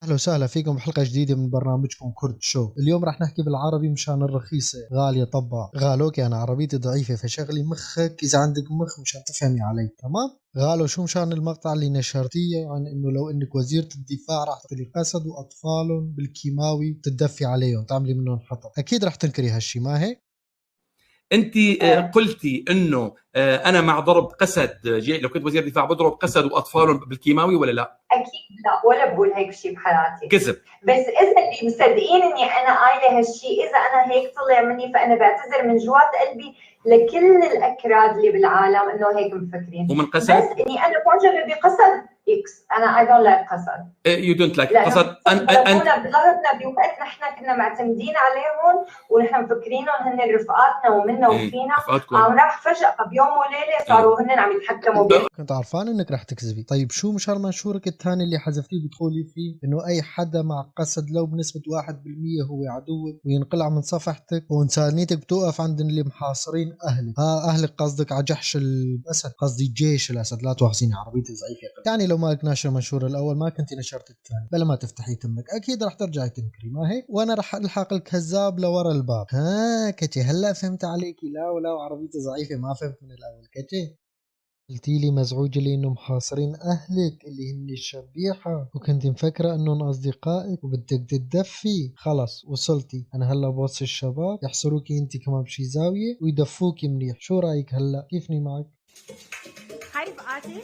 اهلا وسهلا فيكم بحلقة جديدة من برنامجكم كرد شو. اليوم رح نحكي بالعربي مشان الرخيصة غالية طبعا. غالوك انا عربيتي ضعيفة، فشغلي مخك اذا عندك مخ مشان تفهمي علي، تمام؟ غالو شو مشان المقطع اللي نشرتيه عن انه لو انك وزيره الدفاع رح تقتلي قسد واطفالهم بالكيماوي تدفي عليهم تعملي منهم حطب، اكيد رح تنكري هالشي ما هيك؟ انت قلتي انه انا مع ضرب قسد، لو كنت وزير دفاع بضرب قسد واطفالهم بالكيماوي ولا لا؟ اكيد لا، ولا بقول هيك شيء بحياتي. كذب. بس اذا اللي مصدقين اني انا قايله هالشيء، اذا انا هيك طلع مني فانا بعتذر من جوات قلبي لكل الاكراد اللي بالعالم انه هيك مفكرين. ومن قسد؟ بس اني انا معجبه بقسد X، انا I don't like قسد. you don't like قسد. انا بظهرنا بوقت نحن كنا معتمدين عليهم ونحن مفكرينهم هن رفقاتنا ومنا وفينا، عم راح فجأة بيوم وليلة صاروا هن عم يتحكموا بينا. كنت عرفان انك رح تكذبي. طيب شو مشان منشورك الثاني اللي حذفتيه بتقولي فيه انه اي حدا مع قسد لو بنسبة 1% هو عدوك وينقلع من صفحتك وانسانيتك بتوقف عند اللي محاصرين اهلك. ها اهلك قصدك على جحش الاسد، قصدي جيش الاسد، لا تواخذيني عربيتي ضعيفة. يعني لو ما ناشر المنشور الاول ما كنت نشرت الثاني، بلا ما تفتحي تمك اكيد رح ترجعي تنكري ما هيك؟ وانا رح الحق الكذاب لورا الباب. ها كتي هلا فهمت عليكي. لا ولا عربيتي ضعيفة ما فهمت من الاول. كتي قلتي لي مزعوجة لانه محاصرين اهلك اللي هن الشبيحة وكنت مفكرة انهم اصدقائك وبدك تدفي. خلص وصلتي، انا هلا بوصي الشباب يحصروكي انت كمان بشي زاوية ويدفوكي منيح. شو رايك هلا؟ كيفني معك؟ hi رفقاتي،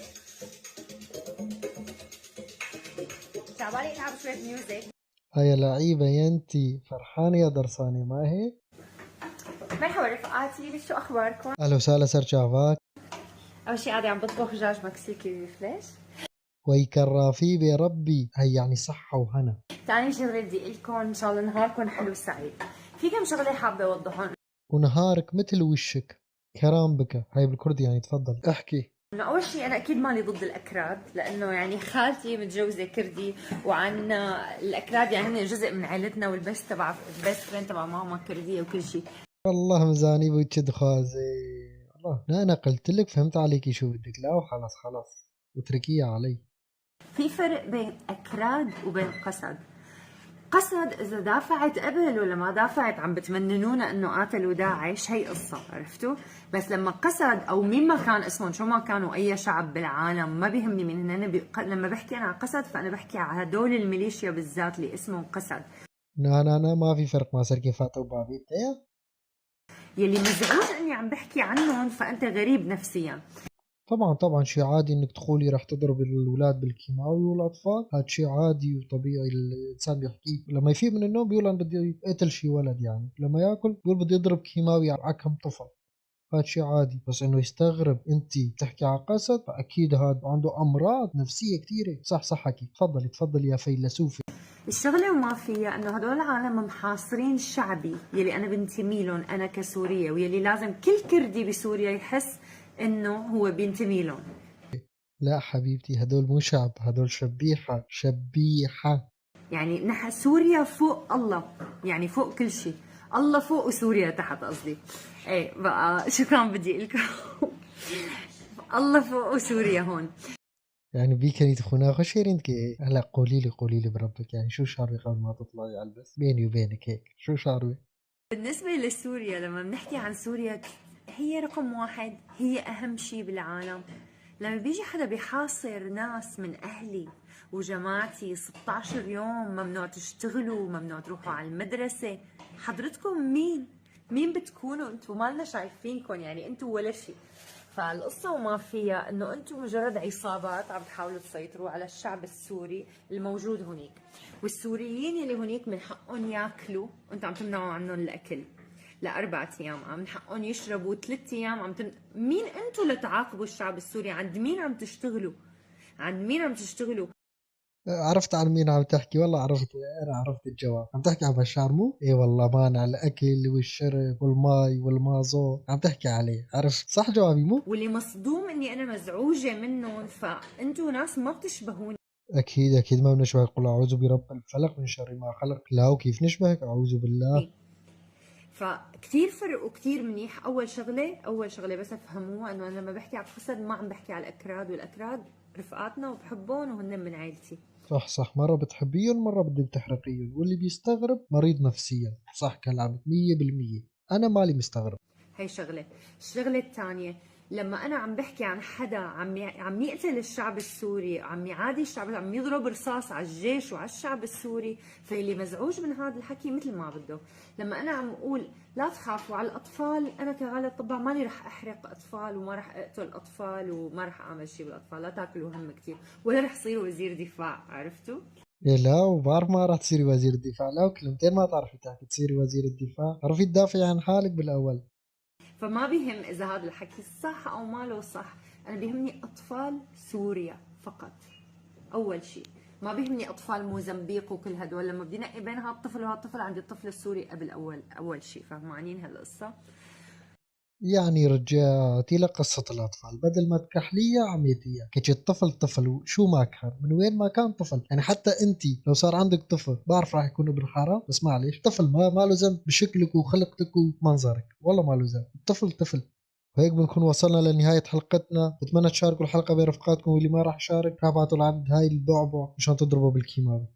تعالي العب شوية music. هيا لعيبة يا انتي، فرحانة يا درسانة ما هيك؟ مرحبا رفقاتي، شو اخباركم؟ اهلا وسهلا سرشافاك. اول شيء قاعدة عم بطبخ دجاج مكسيكي بفلاش. ويكرافي بربي، هي يعني صحة وهنا. ثاني شغلة بدي اقول لكم ان شاء الله نهاركم حلو وسعيد. في كم شغلة حابة اوضحهم. ونهارك مثل وشك كرام بك، هاي بالكردي يعني. تفضل احكي. انه اول شيء انا اكيد مالي ضد الاكراد، لانه يعني خالتي متجوزة كردي وعنا الاكراد يعني هن جزء من عائلتنا، وال best تبع ال best friend تبع ماما كرديه وكل شيء. والله مزاني بوجه خازي. الله لا انا قلت لك فهمت عليكي شو بدك. لا وخلص خلص واتركيها علي. في فرق بين اكراد وبين قسد. قسد اذا دافعت قبل ولا ما دافعت عم بتمننونا انه قاتلوا داعش، هي قصة عرفتوا؟ بس لما قسد او مين ما كان اسمهم شو ما كانوا اي شعب بالعالم ما بيهمني مين هن. لما بحكي انا على قسد فانا بحكي على هدول الميليشيا بالذات اللي اسمهم قسد. لا لا لا ما في فرق مع سركي فاتو وبابيت. يلي مزعوج اني عم بحكي عنهم فانت غريب نفسيا. طبعا طبعا شيء عادي انك تقولي رح تضرب الاولاد بالكيماوي والاطفال، هذا شيء عادي وطبيعي الانسان بيحكيه. لما يفيق من النوم بيقول انا بدي اقتل شي ولد، يعني لما ياكل بيقول بدي اضرب كيماوي على كم طفل، هذا شيء عادي. بس انه يستغرب انت تحكي على قسد فاكيد هذا عنده امراض نفسية كثيرة. صح صح حكي. تفضلي تفضلي يا فيلسوفه. الشغلة وما فيها انه هدول العالم محاصرين شعبي يلي انا بنتمي لهم انا كسوريه، ويلي لازم كل كردي بسوريا يحس انه هو بينتمي لهم. لا حبيبتي هدول مو شعب، هدول شبيحة شبيحة. يعني نحن سوريا فوق الله، يعني فوق كل شيء، الله فوق وسوريا تحت قصدي. ايه بقى شو كان بدي اقول لكم؟ الله فوق وسوريا هون. يعني بيكني تخونا خشيرين كي. هلا قولي لي قولي لي بربك يعني شو شاربي قبل ما تطلعي على البس؟ بيني وبينك هيك شو شاربي؟ بالنسبة لسوريا لما بنحكي عن سوريا هي رقم واحد، هي أهم شيء بالعالم. لما بيجي حدا بيحاصر ناس من أهلي وجماعتي 16 يوم، ممنوع تشتغلوا، ممنوع تروحوا على المدرسة، حضرتكم مين؟ مين بتكونوا انتم؟ مالنا شايفينكم، يعني انتم ولا شيء. فالقصة وما فيها انه انتم مجرد عصابات عم تحاولوا تسيطروا على الشعب السوري الموجود هنيك، والسوريين اللي هنيك من حقهم ياكلوا، انتم عم تمنعوا عنهم الاكل لأربع أيام، عم حقهم يشربوا 3 أيام، عم مين أنتم لتعاقبوا الشعب السوري؟ عند مين عم تشتغلوا؟ عند مين عم تشتغلوا؟ عرفت عن مين عم تحكي؟ والله عرفت، أنا عرفت الجواب. عم تحكي عن بشار مو؟ إيه والله مانع الأكل والشرب والمي والمازوت، عم تحكي عليه. عرفت صح جوابي مو؟ واللي مصدوم إني أنا مزعوجة منهم، فأنتم ناس ما بتشبهوني. أكيد أكيد ما بنشبهك. قل أعوذ برب الفلق من شر ما خلق. لا وكيف نشبهك؟ أعوذ بالله. فكتير فرق وكتير منيح. اول شغله بس افهموها انه انا لما بحكي على قسد ما عم بحكي على الاكراد، والاكراد رفقاتنا وبحبهم وهن من عائلتي. صح صح، مرة بتحبيهم مرة بدك تحرقيهم، واللي بيستغرب مريض نفسيا. صح كلامك 100%، أنا مالي مستغرب. هي شغلة. الشغلة الثانية، لما أنا عم بحكي عن حدا عم يقتل الشعب السوري، عم يعادي الشعب، عم يضرب رصاص على الجيش وعلى الشعب السوري، فاللي مزعوج من هذا الحكي مثل ما بده. لما أنا عم أقول لا تخافوا على الأطفال، أنا كغالة الطباع ماني رح أحرق أطفال وما رح أقتل أطفال وما رح أعمل شيء بالأطفال، لا تاكلوا هم كثير، ولا رح صير وزير دفاع، عرفتوا؟ إيه لا، وبعرف ما رح تصيري وزير الدفاع، لا وكلمتين ما تعرفي تحكي تصيري وزير الدفاع، تعرفي تدافعي عن حالك بالأول. فما بيهم إذا هذا الحكي صح أو ما له صح، أنا بيهمني أطفال سوريا فقط. أول شيء ما بيهمني أطفال موزمبيق وكل هدول، لما بدي نقي بين هالطفل وهالطفل عندي الطفل السوري قبل أول شيء، فهمانين هالقصة؟ يعني رجعتي لقصة الأطفال، بدل ما تكحليها عميتيها، كيش الطفل طفل شو ما كان، من وين ما كان طفل، يعني حتى أنت لو صار عندك طفل بعرف راح يكون ابن حرام، بس معلش طفل ما له ذنب بشكلك وخلقتك ومنظرك، والله ما له ذنب، الطفل طفل. وهيك بنكون وصلنا لنهاية حلقتنا، بتمنى تشاركوا الحلقة بين رفقاتكم، واللي ما راح يشارك راح ابعته لعند هاي البعبع مشان تضربه بالكيماوي.